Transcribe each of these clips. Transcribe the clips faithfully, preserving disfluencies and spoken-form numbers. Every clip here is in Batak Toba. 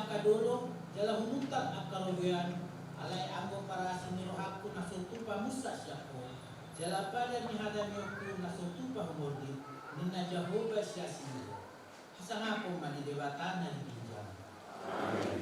angka dolok, jala hununtang angka lobeian, alai anggo parasi ni rohangku na so tupa munsak sian Ho, jala padan ni hata ni nionku na so tupa humordit, ninna Jahowa sian si Ho. Hasangapon ma di Debata na di ginjang. Amen.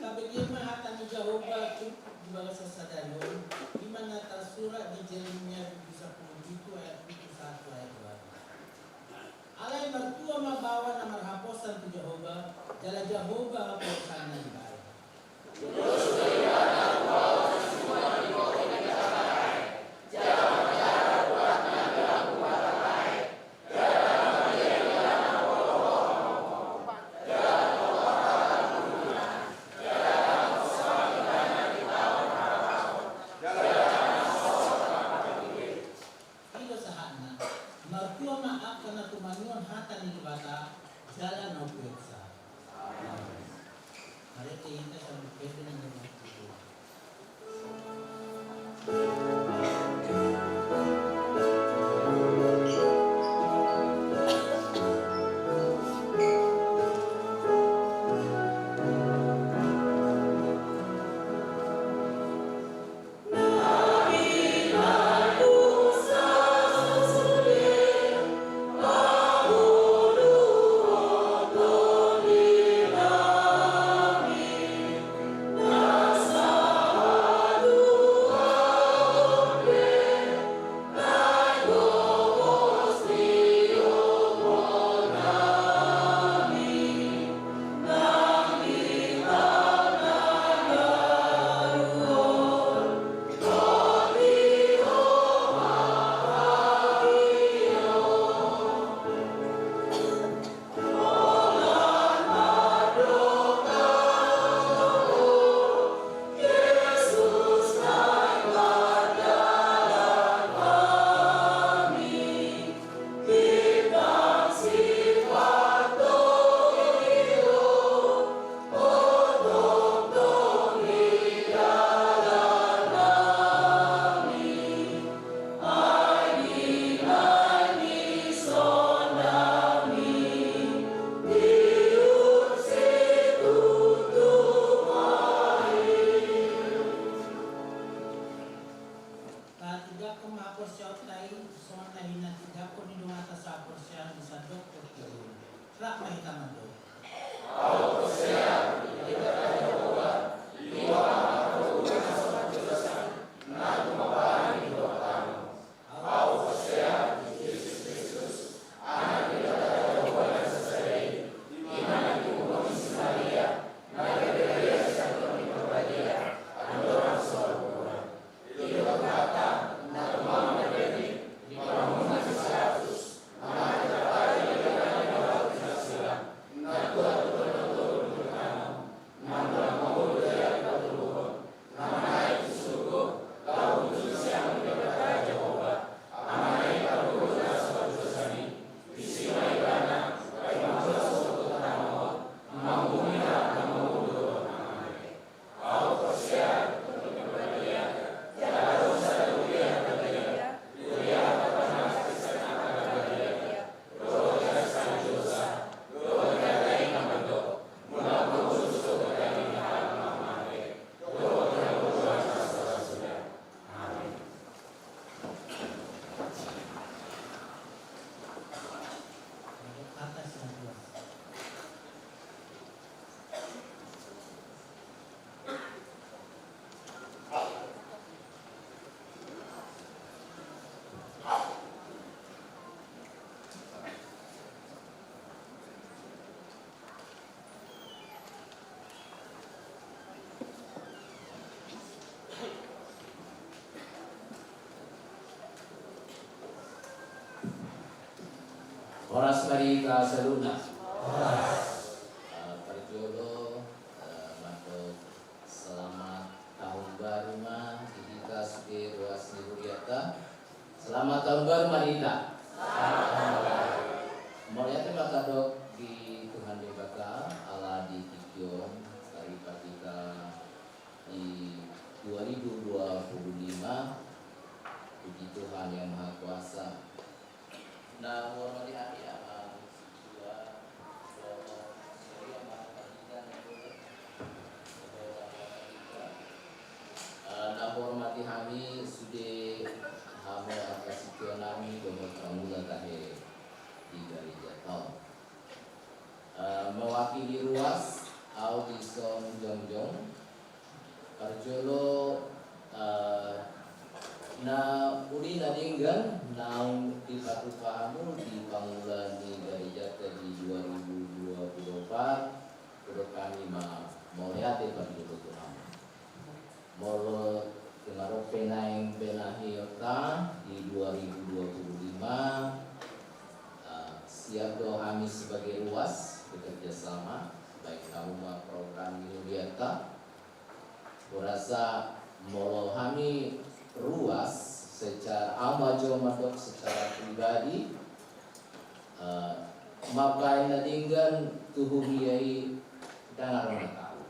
Tabege ma hata ni Jahowa di bagasan sadari on, i ma na tarsurat di Jeremia bindu sampulu pitu ayat pitu sahat tu ayat dua. Alai martua ma baoa na marhaposan tu Jahowa, jala Jahowa haposanna dibahen. I do sahatna, martua ma angka na tumangion hata ni Debata, jala na umpeopsa. Amen. Marende hita sambung pende na marhata. Tatinggalhon ma haporseaonta i, songon na hinatinggalhon ni donganta sahaporseaon di sandok portibi on. Rap ma hita mandok. Horas ma di hita saluhutna. Eh, parjolo, eh, mandok selamat tahun baru ma di hita sude ruas ni huriata. Selamat tahun baru ma di hita. Mauliate ma tadok di Tuhan Debata ala di tingki on tarlipat hita di dua ribu dua puluh lima. Puji Tuhan yang Maha Kuasa. Na hormati hami ama, eh, na hormati hami sude hamu angka situa nami dohot pangula tahe di gareja on. Eh, mewakili ruas, au dison jongjong. Parjolo, eh, na uli na denggan naung dipatupa hamu di pangula ni garejanta di dua ribu dua puluh opat, hudok hami ma mauliate parjolo tu hamu. Molo tung adong pe naeng penahionta di dua ribu dua puluh lima, eh, siap do hami sebagai ruas bekerja sama, baik hamu ma program ni hurianta. Hurasa molo hami ruas secara, au ma jo mandok secara pribadi, eh, mambaen na denggan tu huria i ndang adong na tau.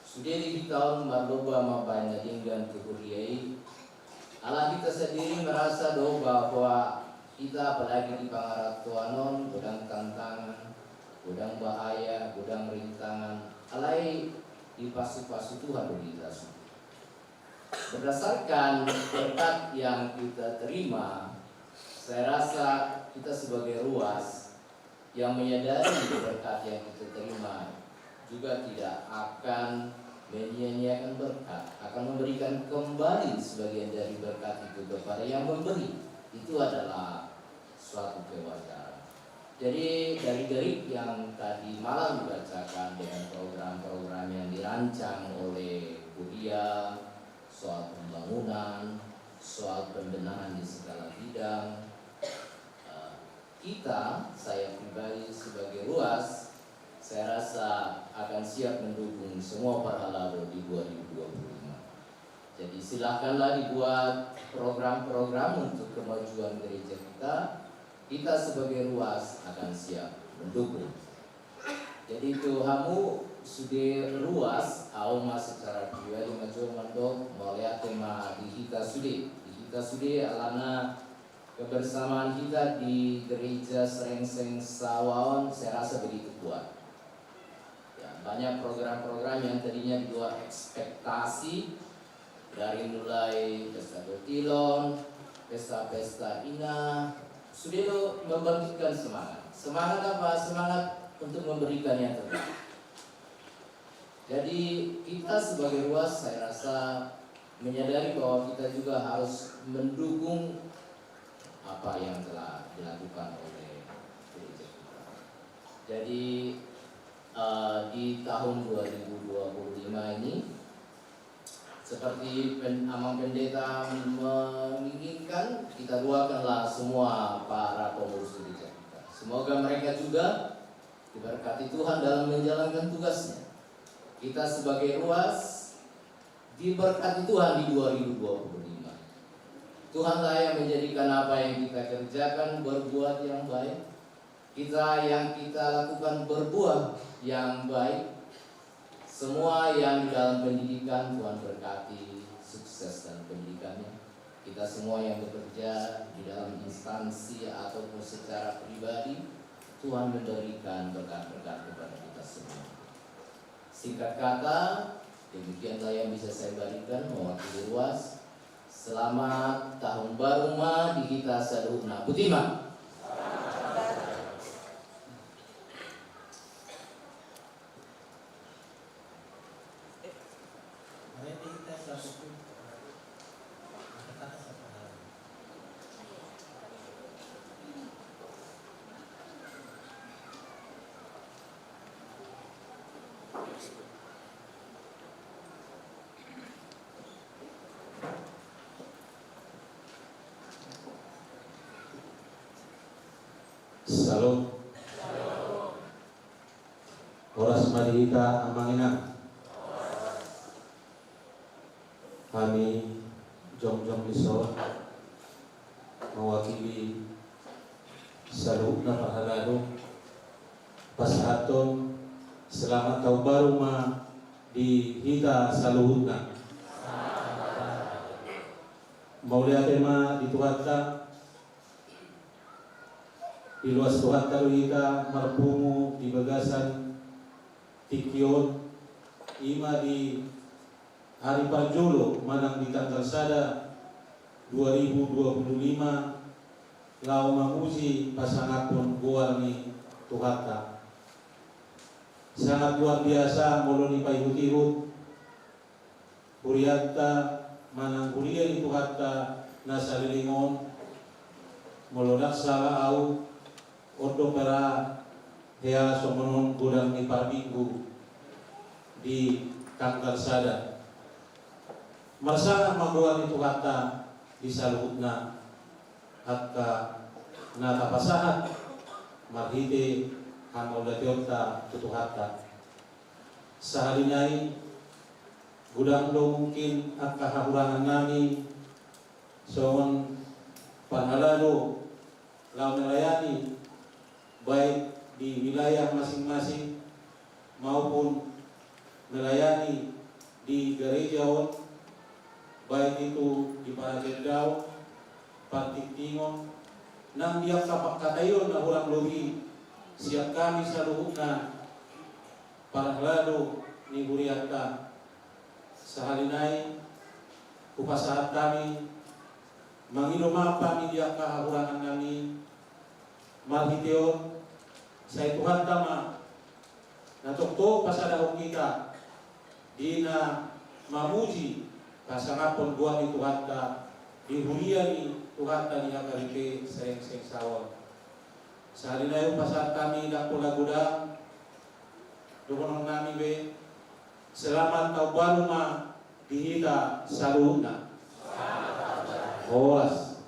Sude di hita on marlomba mambaen na denggan tu huria i. Ala hita sandiri merasa do bahwa hita apalagi di pangarantoan on godang tantangan, godang bahaya, godang rintangan. Alai dipasupasu Tuhan do hita sude. Berdasarkan berkat yang kita terima, saya rasa kita sebagai ruas yang menyadari berkat yang kita terima juga tidak akan menyia-nyiakan berkat, akan memberikan kembali sebagian dari berkat itu kepada yang memberi. Itu adalah suatu kewajaran. Jadi, dari Derik yang tadi malam dibacakan dengan program-program yang dirancang oleh Kuria, soal pembangunan, soal pembenahan di segala bidang, eh, kita, saya pribadi sebagai ruas, saya rasa akan siap mendukung semua parhalado di dua ribu dua puluh lima. Jadi, silahkanlah dibuat program-program untuk kemajuan gereja kita. Kita sebagai ruas akan siap mendukung. Jadi, tu hamu sude ruas, au ma secara pribadi ma jo mandok mauliate ma di hita sude. Di hita sude alana kebersamaan kita di Gereja Serengseng Sawaon saya rasa begitu kuat. Ya, banyak program-program yang tadinya di luar ekspektasi, dari mulai pesta dotilon, pesta-pesta ina, sudah itu membangkitkan semangat. Semangat apa? Semangat untuk memberikan yang terbaik. Jadi, kita sebagai ruas, saya rasa menyadari bahwa kita juga harus mendukung apa yang telah dilakukan oleh gereja kita. Jadi, eh, di tahun dua ribu dua puluh lima ini, seperti pen-, Amang Pendeta menginginkan, kita doakanlah semua para pengurus gereja kita. Semoga mereka juga diberkati Tuhan dalam menjalankan tugasnya. Kita sebagai ruas diberkati Tuhan di dua ribu dua puluh lima. Tuhanlah yang menjadikan apa yang kita kerjakan berbuat yang baik, kita yang kita lakukan berbuah yang baik. Semua yang di dalam pendidikan, Tuhan berkati, sukses dalam pendidikannya. Kita semua yang bekerja di dalam instansi ataupun secara pribadi, Tuhan memberikan berkat-berkat kepada kita semua. Singkat kata, demikianlah yang bisa saya bagikan mewakili ruas. Selamat tahun baru ma di hita saluhutna. Boti ma. Syalom. Horas ma di hita amang inang. Hami jongjong dison mewakili saluhutna parhalado pasahathon selamat tahun baru ma di hita saluhutna. Mauliate ma di Tuhanta, diloas Tuhanta do hita marpungu di bagasan tingki on, i ma di ari parjolo manang di tanggal sada dua ribu dua puluh lima, laho mamuji pasangaphon goar ni Tuhanta. Sangat luar biasa molo dipaihut-ihut hurianta manang huria ni Tuhanta na saleleng on, molo ndang sala au, on do pera hea songon on godang ni parminggu di tanggal sada. Marsangap ma goar ni Tuhanta di saluhutna angka na tapasahat marhite hamauliateonta tu Tuhanta. Sahali nai, godang do mungkin angka hahurangannami songon parhalado laho melayani, baik di wilayah masing-masing maupun melayani di gareja on, baik itu di paragendaon, partingtingon, nang di angka pangkataion na hurang lobi sian hami saluhutna parhalado ni hurianta. Sahali nai hupasahat hami, mangido maaf hami di angka hahurangannami, marhite on sai Tuhanta ma na tongtong pasadahon hita di na mamuji pasangaphon goar ni Tuhanta di huria ni Tuhanta di H K B P Saringseng Saon. Sahali nai hupasahat hami ndang pola godang dohononnami be, selamat tahun baru ma di hita saluhutna. Horas.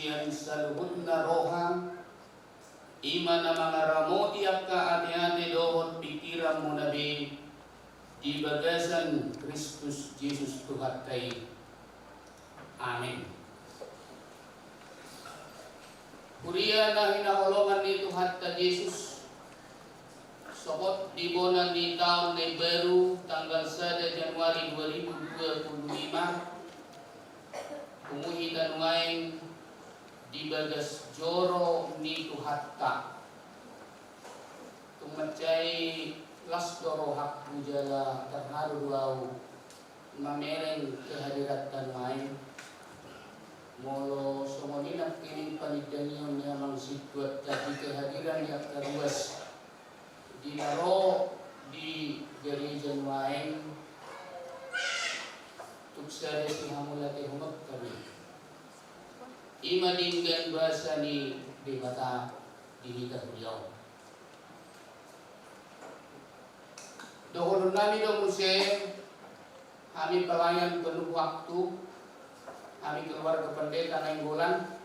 Sian saluhutna roha, i ma na mangaramoti angka ateate dohot pingkiranmuna be di bagasan Kristus Jesus Tuhanta i. Amen. Huria na hinaholongan ni Tuhanta Jesus, sogot di bona ni taon na imbaru, tanggal sada Januari dua ribu dua puluh lima, pungu hita nuaeng di bagas joro ni Tuhanta. Tung mansai las do rohangku jala terharu do au mamereng kehadiranta nuaeng. Molo songon i nangkining panindangion ni amang sintua di kehadiran ni angka ruas di na ro di gareja nuaeng, tung sada sihamauliatehon hami. I ma denggan basa ni Debata di hita huria on. Dohonon nami do muse, hami pelayan penuh waktu, hami keluarga Pendeta Nainggolan,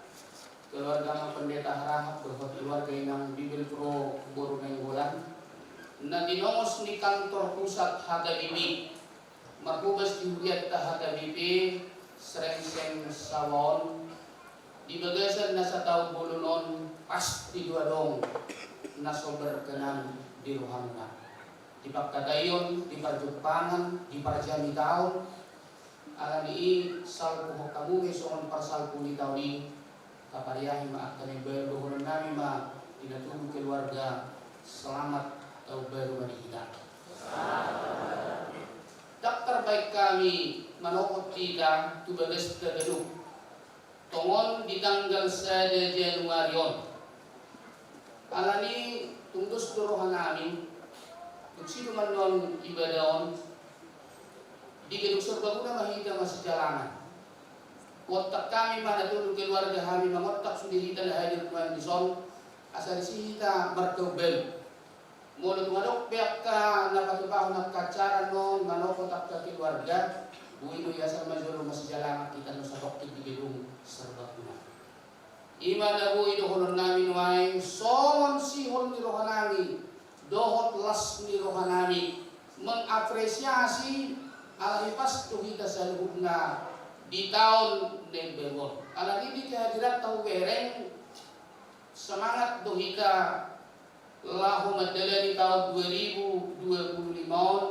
keluarga Amang Pendeta Harahap dohot keluarga Inang Bibelvrouw boru Nainggolan, na tinongos ni kantor pusat H K B P marhobas di hurianta H K B P Srengseng Sawaon, di bagasan na sataon bolon on pasti do adong na so berkenan di rohamuna. Di pangkataion, di parjumpangan, di parjamitaon, alani i salpuhon hamu be songon parsalpu ni taon i, tapariahi ma angka na imbaru. Dohonon nami ma di na tubu keluarga, selamat taon baru ma di hita. Ndang tarbahen hami manopot hita tu bagasta ganup tongon di tanggal sada Januari on. Alani tung dos do roha nami, dung siduman on ibadah on, di Gedung Serbaguna ma hita masijalangan. Huontak hami ma na tolu keluarga hami, mangontak sude hita na hadir nuaeng dison, asa disi hita martaon baru. Molo tung adong pe angka na patupahon angka acara on manopot angka keluarga, boi do i, asal ma jolo masijalangan hita na satongkin di Gedung Serbaguna. I ma na boi dohonon nami nuaeng, songon sihol ni roha nami dohot las ni roha nami mengapresiasi ala hipas tu hita saluhutna di taon na imbaru on. Alani di kehadiranta hubereng, semangat do hita laho mandalani taon dua ribu dua puluh lima on.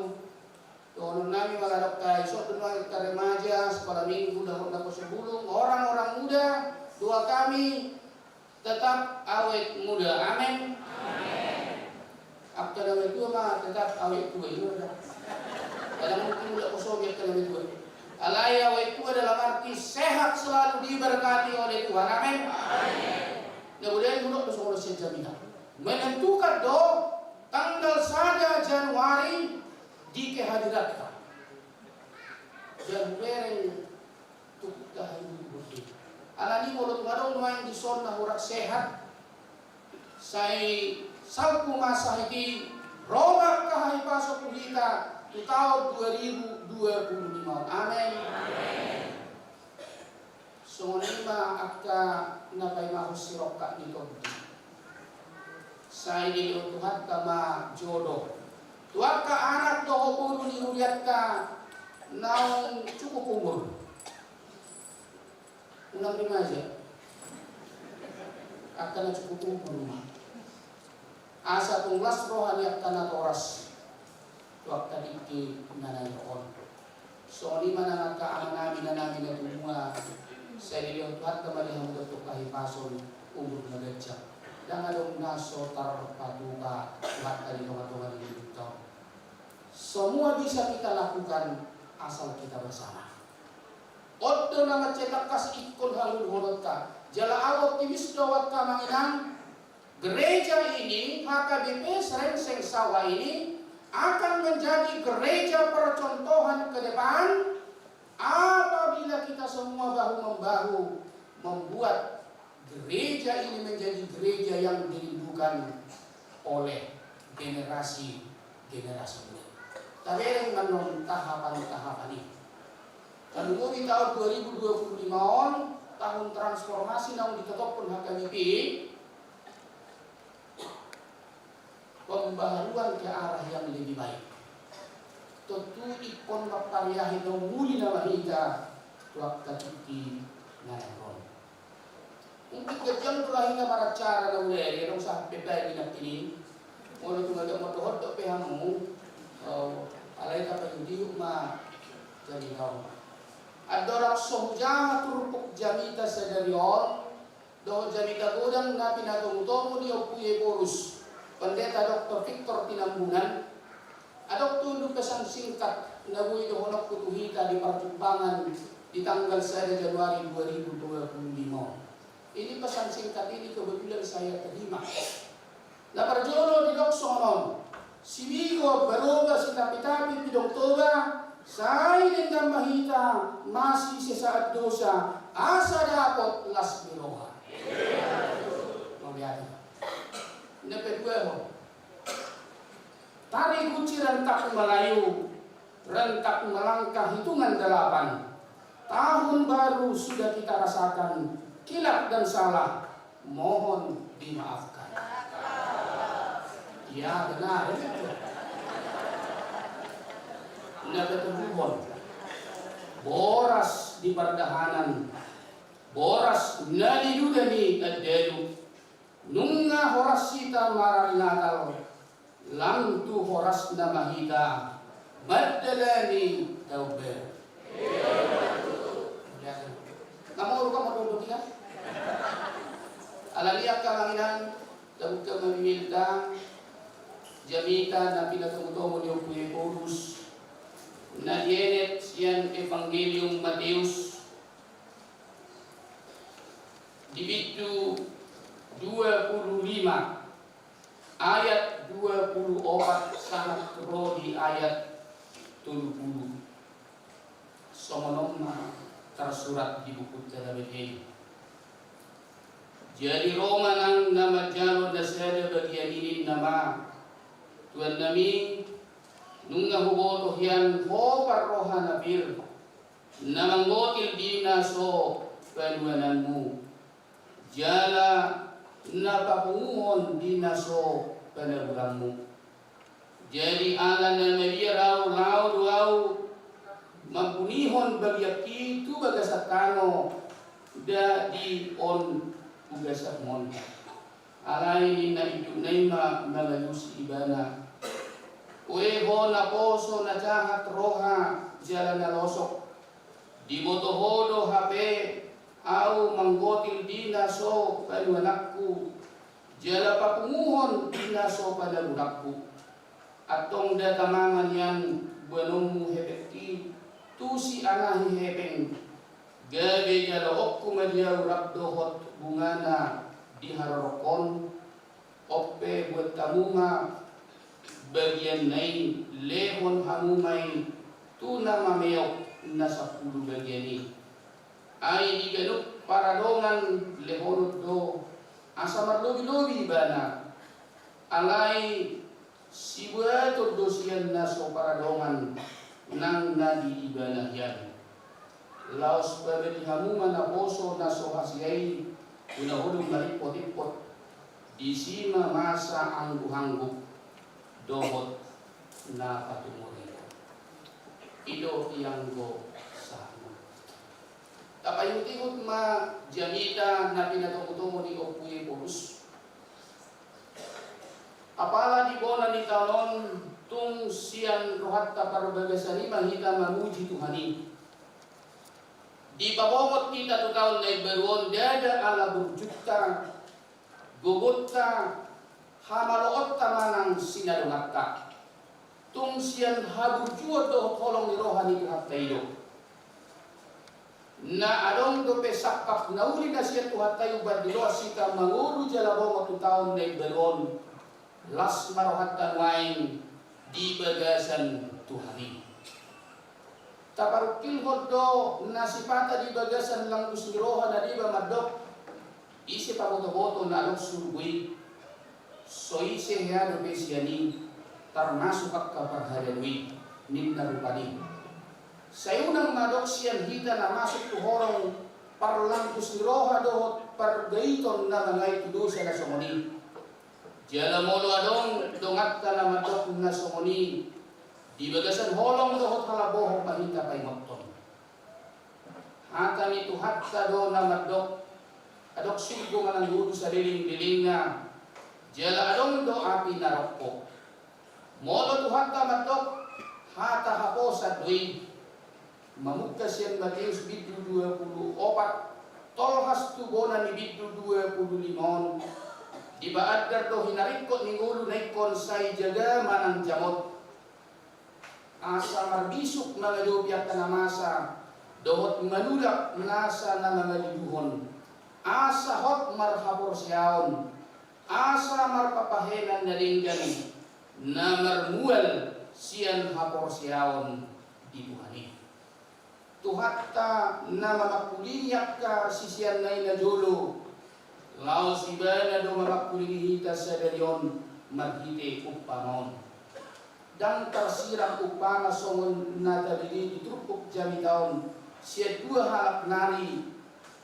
Dohonon nami ma, ala dok ka ison do nuaeng angka remaja, sekolah minggu dohot naposobulung, orang-orang muda, doa kami tetap awet muda. Amin. Angka na matua ma tetap awet tua i ma. Kadang mungkin udah kosong ya angka na matua. Alai awet tua dalam arti sehat selalu, diberkati oleh Tuhan. Amin. Na boi do i, hudok do songon on sian jaminan. Menentukan do tanggal sada Januari di kehadiranta. Jala hubereng tung tahe i. Alani molo tung adong nuaeng dison na hurang sehat, sai salpu ma sahit i, ro ma angka hahipason tu hita tu taon dua ribu dua puluh lima on. Amin. Songon i ma angka na paimahon sirongkap ni tondi. Sai dilehon Tuhanta ma jodoh tu angka anak dohot boru ni hurianta naung cukup umur. Unang remaja. Angka na cukup umur ma. Asa tung las roha ni angka natoras tu angka tingki na naeng ro on. Songon i ma nang angka amanami, inanami na tumua, sai dilehon Tuhanta ma di hamu tongtong hahipason, umur na ganjang. Ndang adong na so tarpatupa Tuhanta di tongatonga ni ngolunta on. Semua bisa kita lakukan asal kita bersama. On do na mansai tangkas ingkon hangoluhononta. Jala ahu optimis do, angka amang inang, gereja ini, H K B P Srengseng Sawaon ini, akan menjadi gereja percontohan ke depan apabila kita semua bahu-membahu membuat gereja ini menjadi gereja yang dirindukan oleh generasi-generasi muda. Tabereng ma annon tahapan-tahapan i. Tarlumobi taon dua ribu dua puluh lima on, Tahun transformasi naung ditotopkon H K B P, pembaharuan ke arah yang lebih baik. Tontu ingkon mampariahi na umuli nama hita tu angka tingki na naeng ro. Mungkin ganjang do hita maracara na mulai, adong sahat pe baen di nangkin i. Molo tung agak mardongan dope hamu, alai tapaihuthon ma jadi kau. Andorang so hujaha turpuk jamita sadari on, dohot jamita godang na pinatomutomu ni Ompu Yephorus, Pendeta Doktor Victor Tinambunan, adong tutu pesan singkat na boi dohononku tu hita di parjumpangan di tanggal sada Januari dua ribu dua puluh lima on. Ini pesan singkat ini kebetulan saya terima. Na parjolo didok songon on: Sibigo baroba, sitapitapi pidong toba, sai denggan ma hita masisesaat dosa, asa dapot las ni roha. Mauliate. Na paduahon: Tari gunci rantak Malayu, rantak melangkah hitungan delapan. Tahun baru sudah kita rasakan, kilaf dan salah mohon dimaafkan. Ya, benar itu. Na patoluhon: Boras di pardahanan, boras na niduda ni andalu. Nunga horas hita marari Natal, lam tu horasna ma hita mandalani taon baru. Molo tung mardongan dope hita, alani i angka amang inang, tabuka ma Bibelta, jamita na pinatomutomu ni Ompu Yephorus, na dienet sian Evangelium Mateus, di bindu dua puluh lima, ayat dua puluh opat sahat ro di ayat tolu puluh. Songon on ma tarsurat di bukunta na badia i: Jadi ro ma nang na manjalo na sada bagian i, ninna ma: Tuannami, nunga huboto hian ho parroha na pir, na manggotil di na so panuananmu, jala na papunguhon di na so panaburanmu. Jadi ala na mabiar ahu, laho do ahu mampunihon bagianki tu bagasan tano, nda di on ugasan on. Alai ninna indukna i ma mangalusi ibana: Ue ho naposo, na jahat roha jala na losok, diboto ho do hape ahu manggotil di na so panuananku, jala papunguhon di na so panaburanku. Antong nda tama ma nian boanonmu hepengki tusi anahi hepeng, gabe jaloonku ma di ahu rap dohot bungana di harorongkon. On pe, buat hamu ma bagianna i, lehon hamu ma i tu na mameok na sampulu bagian i. Ai di ganup paradongan lehonon do, asa marlobilobi ibana. Alai sibuaton do sian na so paradongan nang na di ibana hian. Laos pabali hamu ma naposo na so hasea i tu na holong marimpotimpot, disi ma masa anggukanggup dohot na patumurion. I do ianggo sahatna. Tapaihutihut ma jamita na pinatomutomu ni Ompu Yephorus. Apala di bona ni taon on, tung sian rohanta parbagasan i ma hita mamuji Tuhan i. Dipabongot hita tu taon na imbaru on ndada ala burjunta, gogonta, hamaloonta manang sinadonganta. Tung sian haburjuon dohot holong ni roha ni Tuhanta i do. Na adong dope sangkap na uli na sian Tuhanta i umbahen diloas hita mangolu jala bongot tu taon na imbaru on, las ma rohanta nuaeng di bagasan Tuhan i. Taparungkilhon do na sipata di bagasan langus ni roha na deba mandok: Ise pabotoboto na adong surgo i? So ise hea dope sian i, tarmasuk angka parhalado i, ninna rupani. Sai unang ma adong sian hita na masuk tu horong parlangkus ni roha dohot pargaiton na mangait tu dosa na songon i. Jala molo adong donganta na mandok na songon i di bagasan holong dohot halabohon ma hita paingothon. Hata ni Tuhanta do na mandok, adong surgo manang ngolu saleleng-lelengna, jala adong do api narokko. Molo Tuhanta mandok, hata haposan do i. Mamungka sian Mateus bindu dua pulu opat, tolhas tu bona ni bindu dua pulu lima on. Dipaandar do hinaringkot ni ngolu na ingkon sai jaga manang jamot. Asa marbisuk mangadopi angka na masa, dohot manulak nasa na mangaliduhon. Asa hot marhaporseaon, asa marpapahenan na denggan, na marmual sian haporseaon di Tuhan i. Tuhanta na mamangkulingi angka siseanna i najolo, laos Ibana do mamangkulingi hita sadari on marhite umpama on. Ndang tarsirat umpama songon na tabege di turpuk jamita on sian dua halak nari,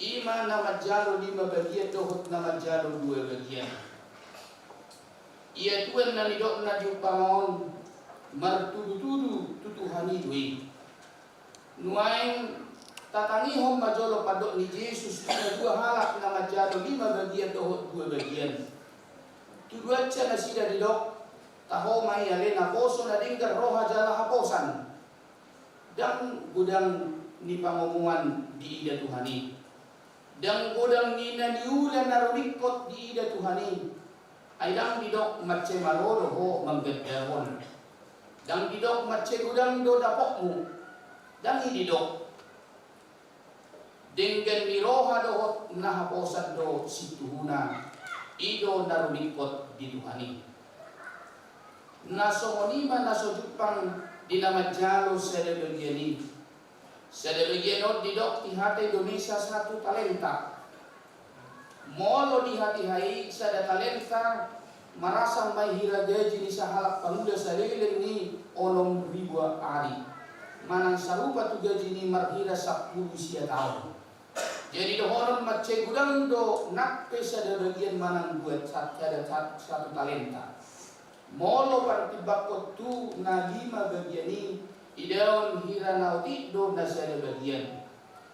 i ma na manjalo lima bagian dohot na manjalo dua bagian. Ia tuan na nidokna di umpama on martudu-tudu tu Tuhan i do i. Nuaeng tatangihon ma jolo pandok ni Jesus tu na dua halak na manjalo lima bagian dohot dua bagian. Tuduansa nasida didok, taho ma i ale naposo na denggan roha jala haposan. Ndang godang ni pangomoan diida Tuhan i. Ndang godang ni na niula na rumingkot diida Tuhan i. Ai ndang didok mansai malo do ho manggandahon. Ndang didok mansai godang do dapotmu. Ndang i didok. Denggan ni roha dohot na haposan do situhuna. I do na rumingkot di Tuhan i. Na songon i ma na so jumpang di na manjalo sada bagian i. Sada bagian on didok di hata Indonesia satu talenta. Molo di hatiha i sada talenta marasam ma i hira gaji ni sahalak pangula saleleng ni onom ribu ari. Manang sarupa tu gaji ni marhira sampulu sia taon. Jadi dohonon mansai godang do nang pe sada bagian manang dua, sat-, sada sat-, satu talenta. Molo partimbangkon tu na lima bagian i, idaon hira na otik do na sada bagian.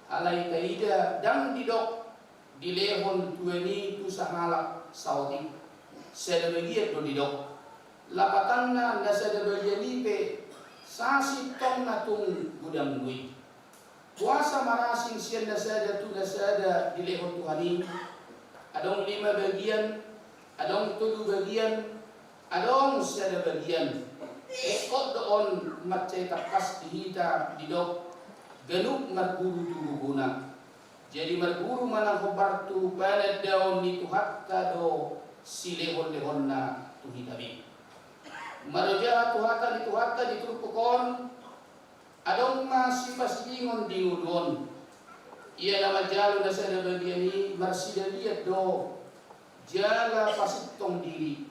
Alai taida ndang didok dilehon tuan i tu sahalak saotik, sada bagian do didok. Lapatanna na sada bagian i pe sasintongna tung godang do i. Boasa marasing sian na sada tu na sada dilehon Tuhan i? Adong lima bagian, adong tolu bagian, adong sada bagian. Ingkon do on mansai tangkas di hita didok ganup marguru tu gogona. Jadi marguru manang hombar tu panandaon ni Tuhanta do silehon-lehonna tu hita be. Maro jaha tu hata ni Tuhanta di turpuk on, adong ma sipasidingon di ngolu on. Ia na manjalo na sada bagian i marsidalian do jala pasintong diri.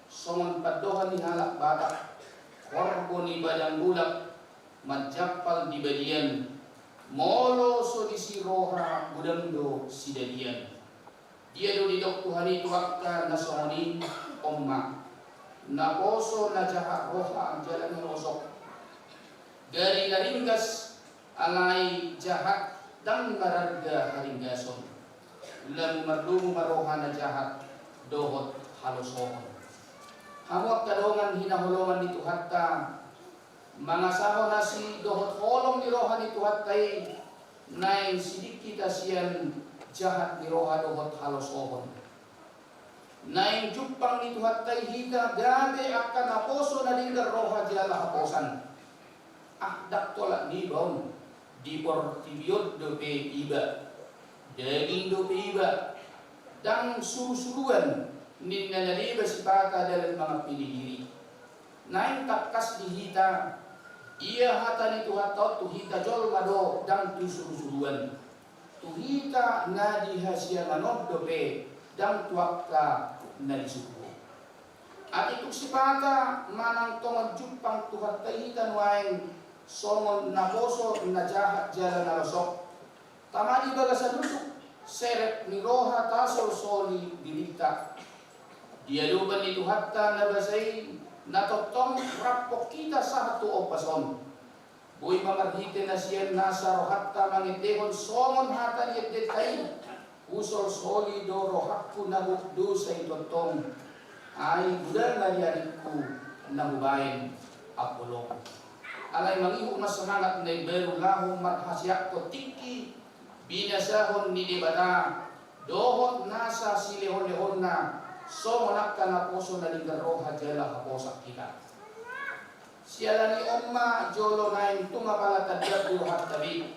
Songon pandohan ni halak Batak, horbo ni badang bulak manjampal di badian. Molo so disi roha godang do sidalian. Dia do didok Tuhan i tu angka na songon i? On ma, naposo na jahat roha jala na losok. Gari na ringgas alai jahat, ndang mararga haringgason. Lamu mardomu ma roha na jahat dohot halosohon. Hamu angka dongan hinaholongan ni Tuhanta, mangasahon asi dohot holong ni roha ni Tuhanta i, naeng siding hita sian jahat ni roha dohot halosohon. Naeng jumpang ni Tuhanta i hita gabe angka naposo na denggan roha jala haposan. Ah, ndang tolap niba on, di portibi on dope iba, daging dope iba, ndang surusuruan ninna na deba sipata dalan mangampini diri. Naeng tangkas di hita, ia hata ni Tuhanta on tu hita jolma do, ndang tu surusuruan. Tu hita na di hasiangan on dope, ndang tu angka na di surgo. Ate tung sipata manang tongon jumpang Tuhanta i hita nuaeng songon naposo na jahat jala na losok. Tama di bagasan unduk, serep ni roha tasolsoli dirinta. Di adopan ni Tuhanta na basa i, na tongtong raphon hita sahat tu ombas on. Boi ma marhite na sian nasa rohanta mangendehon songon hata ni endenta i: Husolsoli do rohangku na gok dosa i tongtong, ai godang ariarikku na hubaen ambolong. Alai mangihut ma semangat na imbaru laho marhaseathon tingki binasahon ni Debata dohot nasa silehonlehonna, songon angka naposo na denggan roha jala haposan hita. Siala ni on ma jolo naeng tung apala tanda di rohanta be,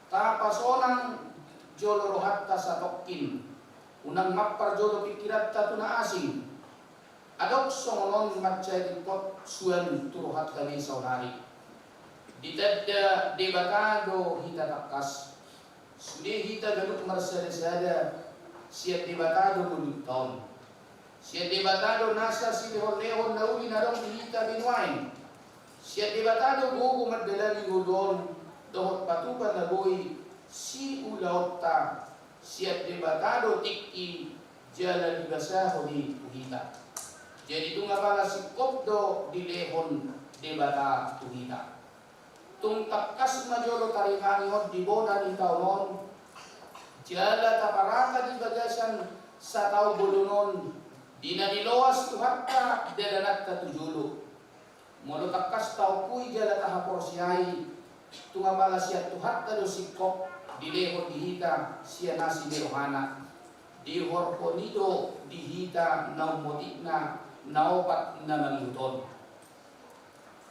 tapasonang jolo rohanta satongkin, unang mamparjolo pingkiranta tu na asing. Adong songon on mansai ringkot suan tu rohanta be saonari. Ditanda Debata do hita tangkas. Sude hita ganup marsadasada, sian Debata do ngolunta on. Sian Debata do nasa silehonlehon na uli na adong di hita be nuaeng. Sian Debata do gogo mandalani ngolu on dohot patupa na boi siulaonta. Sian Debata do tingki jala dibasahon i tu hita. Jadi tung apala singkop do dilehon Debata tu hita. Tung tangkas ma jolo tarimangi on di bona ni taon on, jala taparata di bagasan sataon bolon on, di na niloas Tuhanta dalananta tu jolo. Molo tangkas taompui jala tahaporseai, tung apala sian Tuhanta do singkop dilehon di hita sian asi ni rohana, dihorhon i do di hita na ummotikna na opat na mangihut on.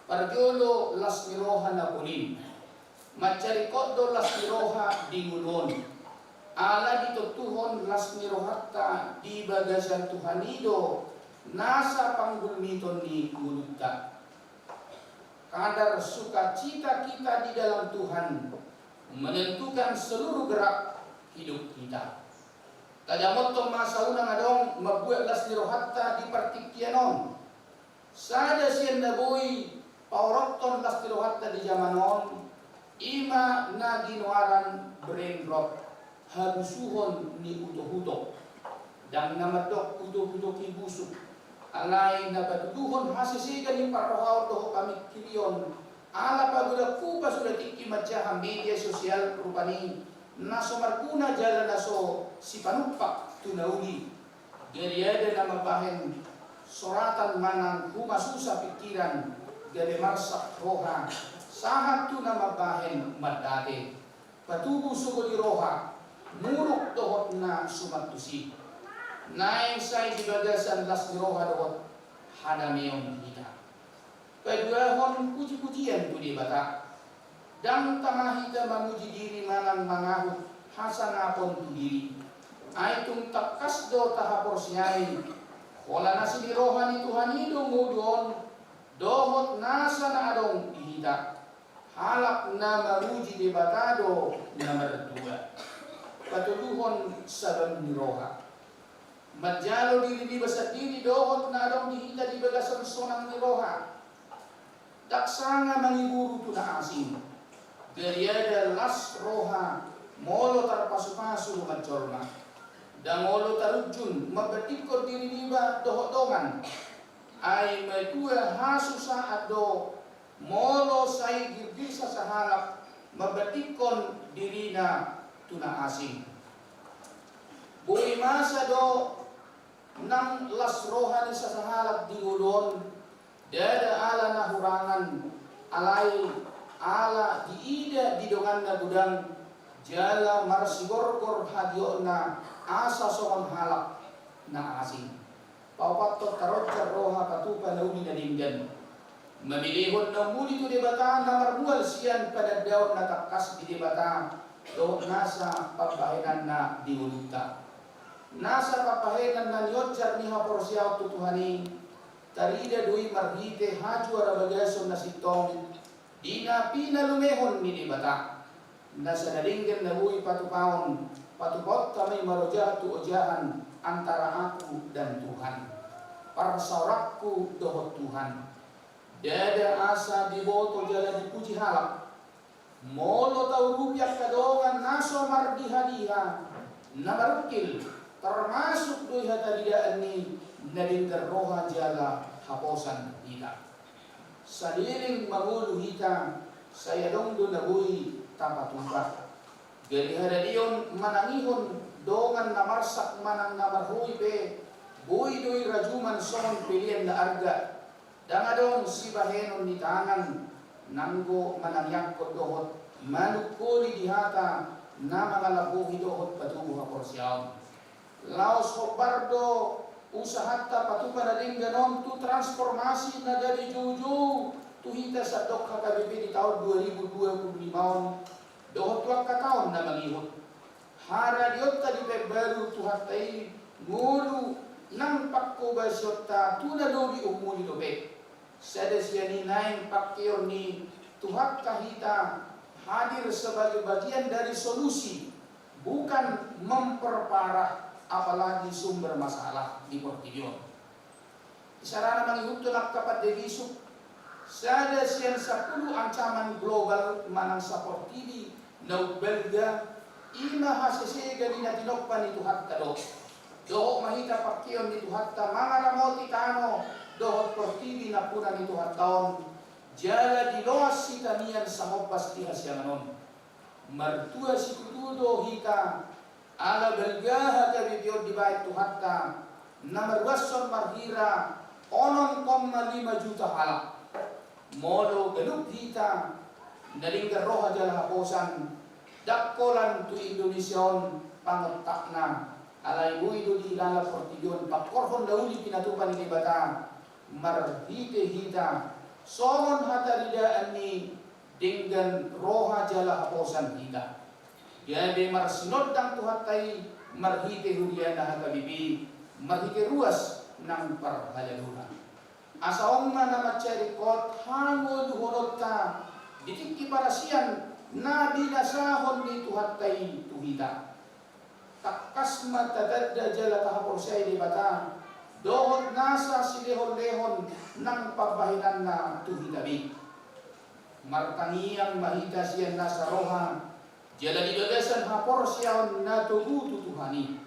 Parjolo, las ni roha na polin. Mansai ringkot do las ni roha di ngolu on. Ala ditontuhon las ni rohanta di bagasan Tuhan i do nasa panggulmiton ni ngolunta. Kadar sukacita kita di dalam Tuhan menentukan seluruh gerak hidup kita. Tajamothon ma asa unang adong mambuat las ni rohanta di partingkian on. Sada sian na boi paorothon las ni rohanta di jaman on, i ma na ginoaran brain rot, habusuhon ni utohuto. Ndang na mandok utohuto i busuk, alai na patuduhon hasesegan ni parrohaon dohot pamingkirion, ala pagodangku pasuda tingki manjaha media sosial rupani, na so marguna jala na so sipanumpak tu na uli. Gariada na mambahen soratan manang humasusa pingkiran, gabe marsak roha, sahat tu na mambahen mandate, patubu sogo di roha, muruk dohot na suman tusi. Naeng sai di bagasan las ni roha dohot hadameon hita. Paduahon, pujipujian tu Debata. Ndang tama hita mamuji diri manang mangahut hasangapon tu diri. Ai tung tangkas do tahaporseai, holan asi ni roha ni Tuhan i do ngolu on dohot nasa na adong di hita. Halak na mamuji Debata do na mardua. Patoluhon, sabam ni roha. Manjalo diri niba sandiri dohot na adong di hita di bagasan sonang ni roha. Ndang sanga mangiburu tu na asing. Gariada las roha molo tarpasupasu dongan jolma. Ndang olo tarunjun mambandingkon diri niba dohot dongan. Ai matua hasusaan do molo sai girgisa sahalak mambandingkon dirina tu na asing. Boi masa do nang las roha ni sasahalak di ngolu on, ndada ala na hurangan, alai ala diida di donganna godang, jala marsigorgor hadiotna asa songon halak na asing. Paopathon, taronjar roha patupa na uli na denggan. Mamilehon na umuli tu Debata na marmual sian panandaon na tangkas di Debata dohot nasa pambahenanna di ngolunta. Nasa pambahenan na nionjar ni haporseaon tu Tuhan i, tarida do i marhite hajuara bagason na sintong di na pinalumehon ni Debata. Nasa na denggan na boi patupaon, patupaonta ma i marojahan tu ojahan antara aku dan Tuhan, parsaoranku dohot Tuhan. Ndada asa diboto jala dipuji halak. Molo taurupi angka dongan na so mardiha-diha, na marungkil, termasuk do i hataridaan ni na denggan roha jala haposan hita. Saleleng mangolu hita, sai adong do na boi tapatupa. Gari hadadion manangihon dongan na marsak manang na marhoi pe, boi do i rajuman songon pelean na arga. Ndang adong sibahenon ni tangan, nanggo manangiangkon dohot manungkoli di hata na mangalabohi dohot patubu haporseaon. Laos hombar do usahanta patupa na denggan on tu transformasi na gabe joujou tu hita sandok H K B P di taon dua ribu dua puluh lima on, dohot tu angka taon na mangihut. Haradionta di Pekanbaru Tuhanta i ngolu nang pangkobasionta tu na lobi umuli dope. Sada sian i naeng pangkeon ni Tuhanta hita hadir sebagai bagian dari solusi, bukan memperparah apalagi sumber masalah di portibi on. Isarana mangihuthon angka pande bisuk, sada sian sampulu ancaman global manang saportibi na umbalga, i ma hasesega ni na tinompa ni Tuhanta do. Dohot ma hita pangkeon ni Tuhanta mangaramoti tano dohot portibi nampuna ni Tuhanta on, jala diloas hita nian sangombas di hasiangan on. Martua situtu do hita, ala balga H K B P on dibahen Tuhanta, na maruashon marhira onom koma lima juta halak. Molo ganup hita na denggan roha jala haposan, ndang holan tu Indonesia on pangontakna, alai boi do dihilala portibi on pangkorhon na uli pinatupa ni Debata, marhite hita songon hataridaan ni denggan roha jala haposan hita. Gabe marsinondang Tuhanta i marhite huriana H K B P, marhite ruas nang parhaladona. Asa on ma na mansai ringkot hangoluhononta di tingki parasian na binasahon ni Tuhanta i tu hita. Tangkas ma tatanda jala tahaporseai Debata dohot nasa silehonlehon nang pambahenanna tu hita be. Martangiang ma hita sian nasa roha jala di bagasan haporseaon na togu tu Tuhan i.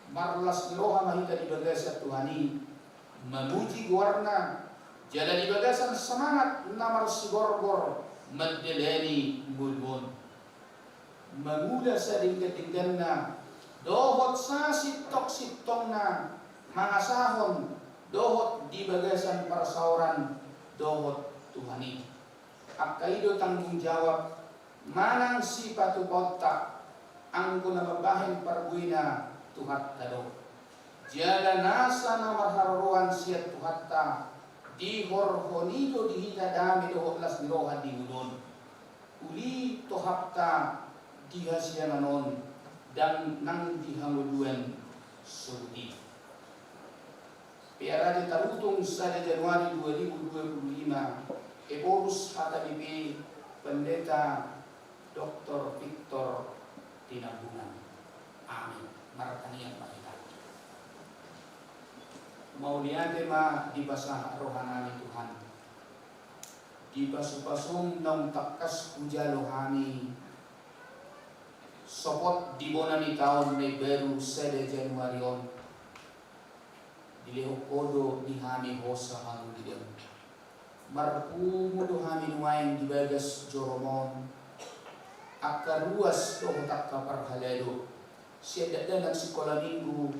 Marlas ni roha ma hita di bagasan Tuhan i, mamuji goarna, jala di bagasan semangat na marsigorbor mandalani ngolu on. Mangula sadenggan-dengganna dohot sasintong-sintongna mangasahon dohot di bagasan parsaoran dohot Tuhan i. Angka i do tanggung jawab manang sipatupaonta anggo na mambahen parbuena Tuhanta do. Jala nasa na marharoroan sian Tuhanta dihorhon i do di hita dame dohot las ni roha di ngolu on. Uli tohapta di hasiangan on, ndang nang di hangoluan sogot i. P R A D Tarutung, sada Januari dua ribu dua puluh lima, Ephorus H K B P, Pendeta Doktor Victor Tinambunan. Amin. Martangiang ma hita. Mauliate ma dipasahat rohanami Tuhan. Di pasu-pasum naung tangkas hujalo hami, sopot di bona ni taon na imbaru sada Januari on, dilehon Ho do di hami hosa hangoluan. Marpungu do hami nuaeng di bagas jorom on, angka ruas dohot angka parhalado, sian dakdanak sikola minggu,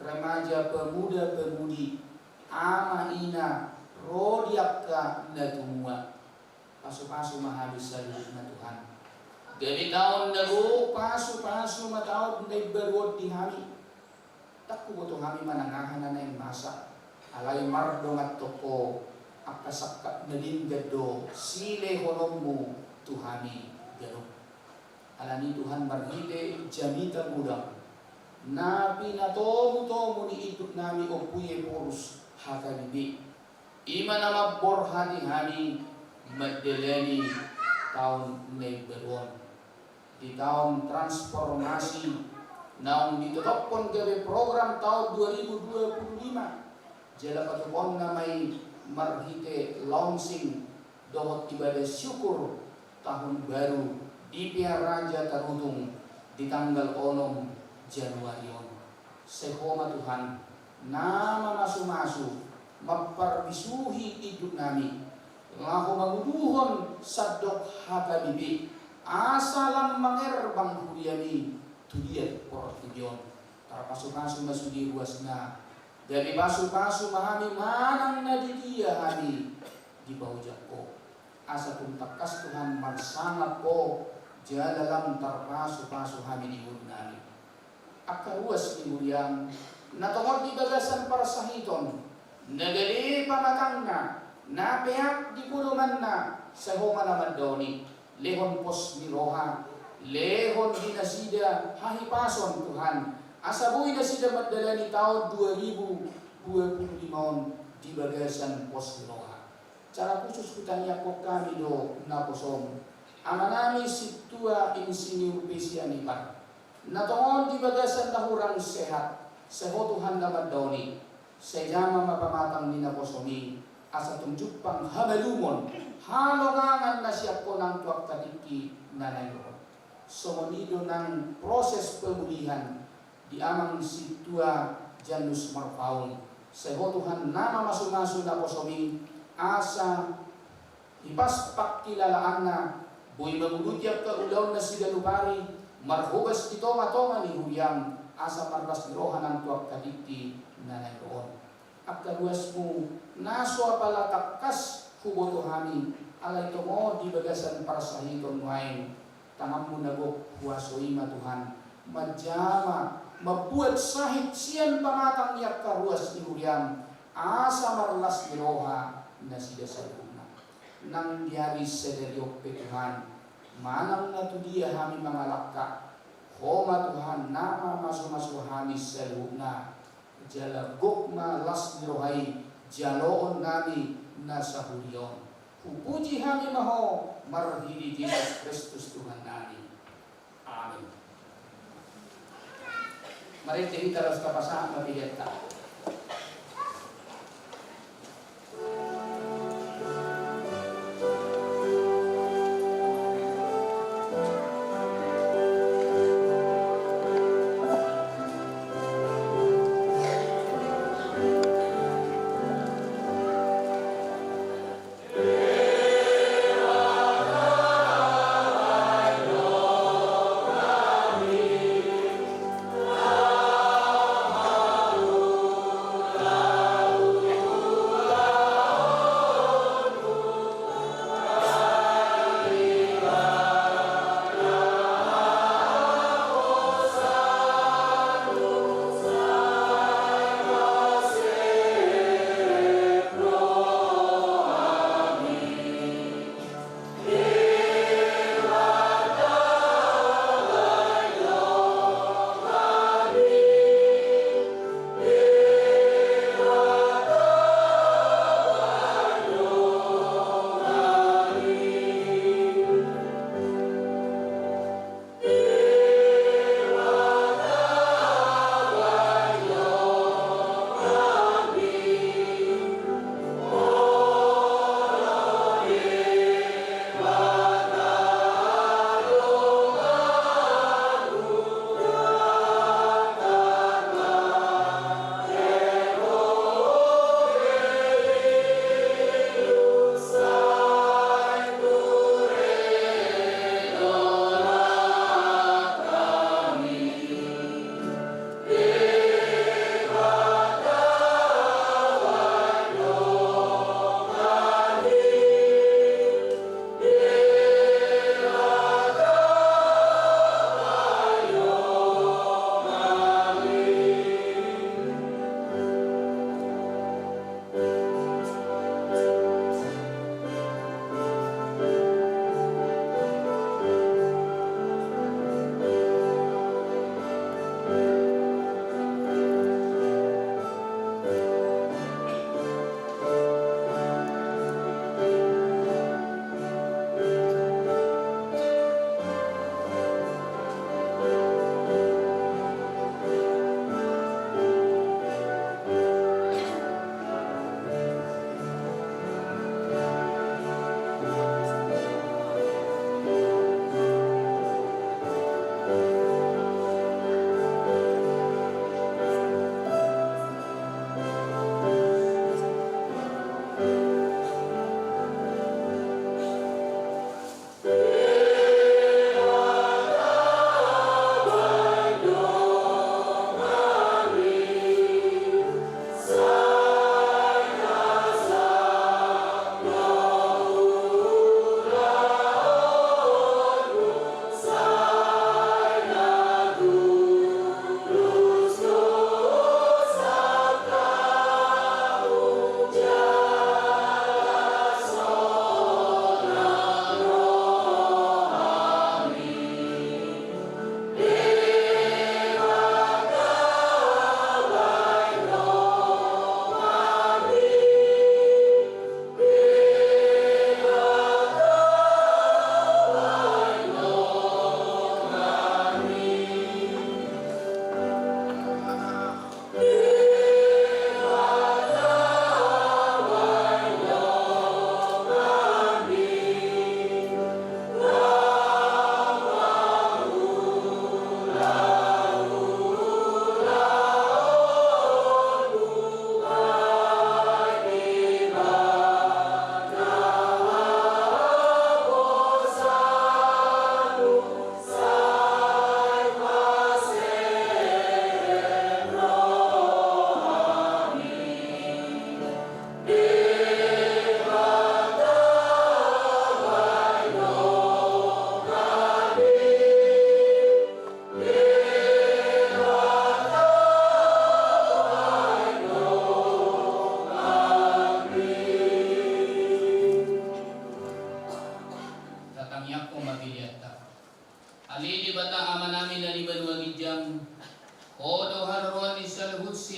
remaja, pemuda, pemudi, ama, ina, ro di angka na tumua. Pasu-pasu ma hami saluhutna Tuhan. Gabe taon na gok, pasu-pasu ma taon na imbaru on di hami. Ndang huboto hami manang aha na naeng masa, alai mardongan tong Ho, angka sangkap na denggan do silehononmu tu hami ganup. Alani Tuhan, marhite jamita godang na pinatomu-tomu ni induknami Ompu i Ephorus H K B P, i ma na mamborhati hami mandalani taon na imbaru on. Di taon transformasi naung ditotophon gabe program taon dua ribu dua puluh lima, jala patupaonna ma i marhite launching dohot ibadah syukur Tahun baru di Pearaja Tarutung di tanggal onom Januari on. Sai Ho ma Tuhan na mamasumasu, mamparbisuhi induk nami, laho manguluhon sandok hata bibi, asa lam mangerbang huriami tu dia portibi on. Tarpasupasu ma sude ruasna, gabe pasupasu ma hami manang na di dia hami dipaojak Ho. Asa tung tangkas Tuhan marsangap Ho, jala lam tarpasupasu hami di ngolu nami. Angka ruas ni huriam, na tongon di bagasan parsahiton, na gale pamatangna, na peak di podomanna, sai Ho ma na mandaoni, lehon pos ni roha, lehon di nasida hahipason Tuhan, asa boi nasida mandalani taon dua ribu dua puluh lima on di bagasan pos ni roha. Secara khusus hutangiangkon hami do naposom, amanami Sintua Insinyur P C Anipar, na tongon di bagasan na hurang sehat, sai Ho Tuhan na mandaoni, sai jama ma pamatang ni naposom i, asa tung jumpang hamalumon, halongangan na sian Ho nang tu angka tingki na naeng ro. Songon i do nang proses pemulihan di Amang Sintua Janus Marpaung, sai Ho Tuhan na mamasumasu naposom i, asa hipas pangkilalaanna, boi manguluti angka ulaonna siganup ari, marhobas di tongatonga ni huriam, asa marlas ni roha nang tu angka tingki na naeng ro on. Angka ruasmu, na so apala tangkas huboto hami, alai tongon di bagasan parsahiton nuaeng, tanganmu na gok huasoi ma Tuhan, manjama, mambuat sahit sian pamatang ni angka ruas ni huriam, asa marlas ni roha nasida saluhutna. Nang di ari sadari on pe Tuhan, manang na tu dia hami mangalangka, Ho ma Tuhan na mamasumasu hami saluhutna. Jala gok ma las ni roha i jaloon nami na sahuria on. Hupuji hami ma Ho marhite Jesus Kristus Tuhan nami. Amin. Marende hita laos tapasahat ma peleanta.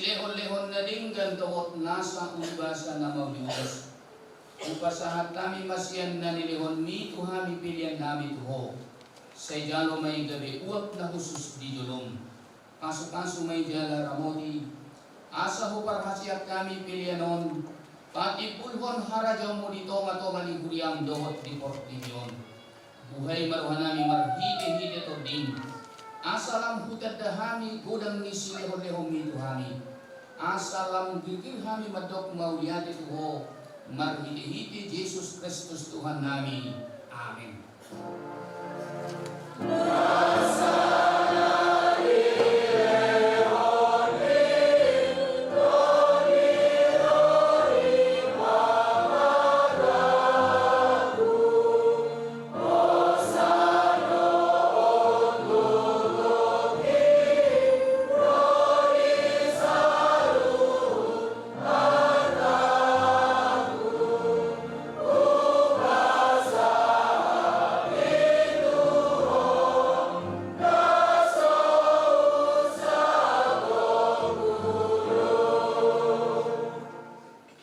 Lehon-lehon na denggan dohot nasa umbasa na mauliutus, hupasahat hami ma sian na nilehonmi tu hami pelean nami tu Ho. Sai jalo ma i gabe uap na hushus di jolom. Pasu-pasu ma i jala ramoti, asa huparhaseang hami pelean on patimbulhon harajaonmu di tonga-tonga ni huriam dohot di portibi on. Buhai ma roha nami marhite-hite Tondim, asa lam hutanda hami godang ni silehon-lehonmi tu hami, asa lam girgir hami mandok mauliate tu Ho, marhite-hite Jesus Kristus Tuhan nami. Amen.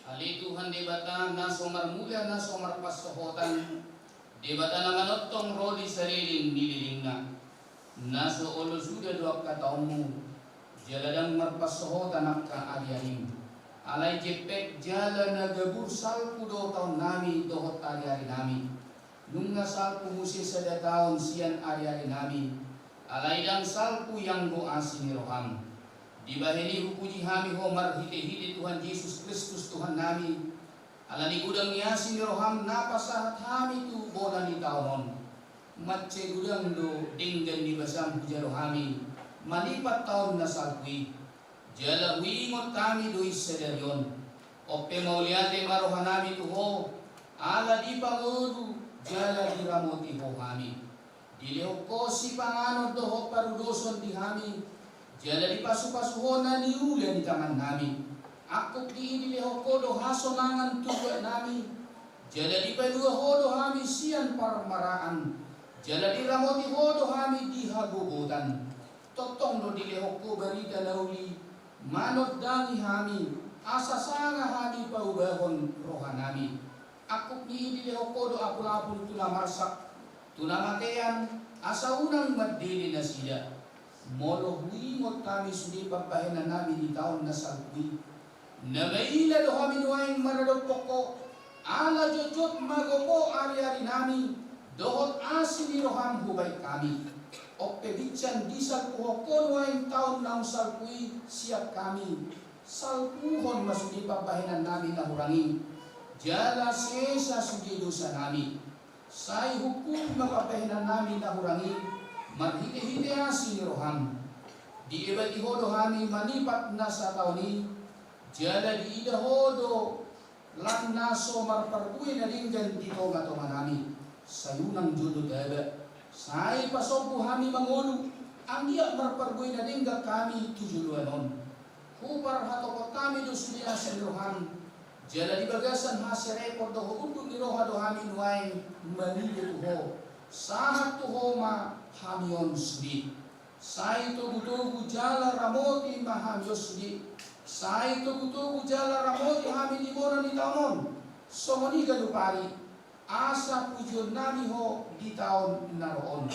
Ale Tuhan Debata, na so marmula, na so marpansohotan, Debata na manongtong ro di saleleng ni lelengna. Na so olo suda do angka taonmu, jala ndang marpansohotan angka ari-arim. Alai jempek jala na gabur salpu do taon nami dohot ari-ari nami. Nunga salpu muse sada taon sian ari-ari nami, alai ndang salpu ianggo asi ni roham. Dibahen i hupuji hami Ho marhite-hite Tuhan Jesus Kristus Tuhan nami, ala ni godang ni asi ni roham na pasahat hami tu bona ni taon on. Mansai godang do denggan ni basam hujalo hami manipat taon na salpu i. Jala huingot hami do i sadari on. On pe mauliate ma roha nami tu Ho, ala dipangolu jala diramoti Ho hami. Dilehon Ho sipanganon dohot parudoson di hami, jala dipasu-pasu Ho na niula ni tangan nami. Angkup ni i dilehon Ho do hasonangan tu buat nami, jala dipalua Ho do hami sian parmaraan, jala diramoti Ho do hami di hagogotan. Tongtong do dilehon Ho barita na uli manondangi hami, asa sanga hami paubahon roha nami. Angkup ni i dilehon Ho do apul-apul tu na marsak, tu na matean, asa unang mandele nasida. Molo huingot hami sude pambahenan nami di taon na salpu i, na maila do hami nuaeng maradophon Ho, ala jotjot magompo ari-ari nami, dohot asi ni roham hubahen hami. On pe binsan disalpuhon Ho nuaeng taon naung salpu i sian hami. Salpuhon ma sude pambahenan nami na hurang i, jala sesa sude dosa nami. Sai hungkupi ma pambahenan nami na hurang i, marhite-hite asi ni roham. Diebati Ho do hami manipat na sataon i, jala diida Ho do lan na so marparbue na denggan di tonga-tonga nami. Sai unang jolo taba, sai pasombu hami mangolu, anggiat marparbue na denggan hami tu joloan on. Huparhatopot hami do sude asi ni roham, jala di bagasan haserepon dohot unduk ni roha do hami nuaeng mangido tu Ho. Sahat tu Ho ma hami on sude. Sai togu-togu jala ramoti ma hami on sude. Sai togu-togu jala ramoti hami di bona ni taon on. Songon i ganup ari, asa pujion nami Ho di taon na ro on.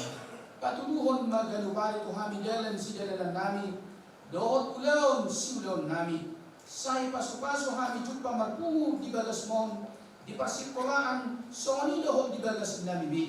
Patuduhon ma ganup ari tu hami dalan sidalanan nami, dohot ulaon siulaon nami. Sai pasu-pasu hami jumpa marpungu di bagasmon, di parsingkolaan, songon i dohot di bagas nami be.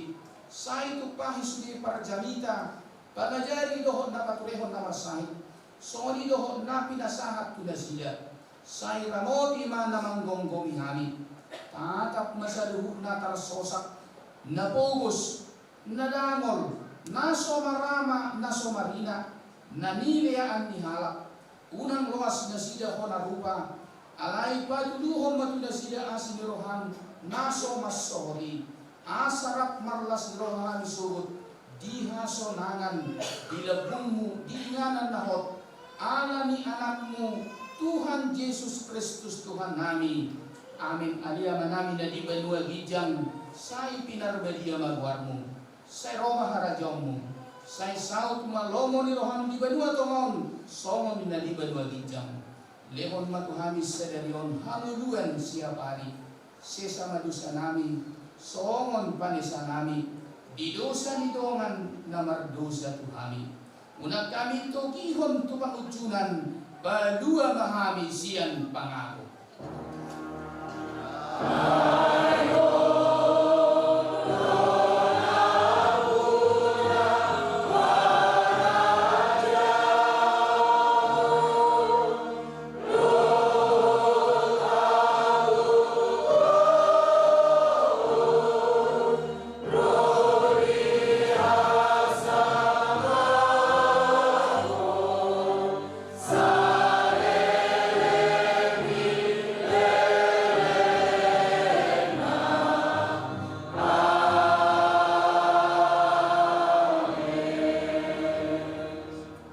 Sai tumpahi sude parjamita, pangajari dohot na paturehon na marsahit, songon i dohot na pinasahat tu nasida. Sai ramoti ma na manggomgomi hami. Tatap ma saluhutna tarsosak, na pogos, na dangol, na so marama, na so marina, na nileaan ni halak. Unang loas nasida hona rupa, alai patuduhon ma tu nasida asi ni roham na so mansohot i. Asa rap marlas ni roha hami sogot di hasonangan di lambungmu di inganan na hot, ala ni Anakmu, Tuhan Jesus Kristus Tuhan nami. Amen. Ale Ama nami na di banua ginjang, sai pinarbadia ma goarmu. Sai ro ma harajaonmu. Sai saut ma lomo ni roham di banua tonga on, songon na di banua ginjang. Lehon ma tu hami sadari on hangoluan siapari, sesa ma dosanami, songon panesanami di dosa ni dongan na mardosa tu hami. Unang hami togihon tu pangunjunan, palua ma hami sian pangago.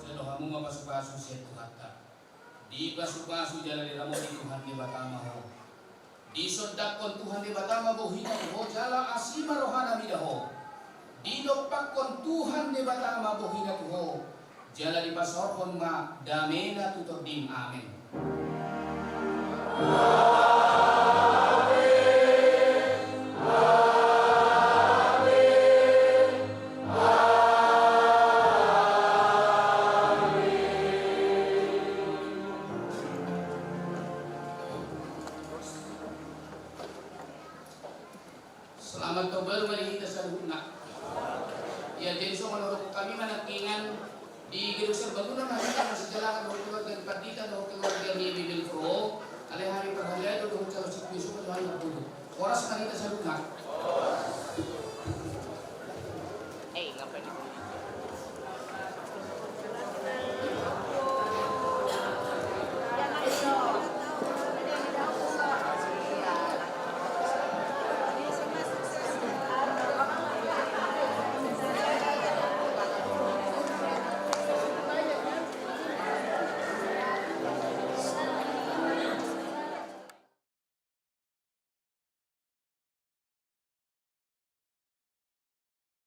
Jalo hamu ma pasupasu sian Tuhanta. Dipasupasu jala diramoti Tuhan Debata ma ho. Disondangkon Tuhan Debata ma bohina tu ho jala asi ma rohana mida ho. Didompakkon Tuhan Debata ma bohina tu ho jala dipasaorhon ma damena tu tondim. Amen. Selamat tahun baru ma di hita saluhutna. Ia, jadi songon na didok hami ma nangkiningan, di Gedung Serbaguna ma hita masijalahan dohot keluarga ni pandita dohot keluarga ni Bibelvrouw. Alai hami parhalado dohot calon sitio suka dohot hami marboru. Horas ma hita saluhutna.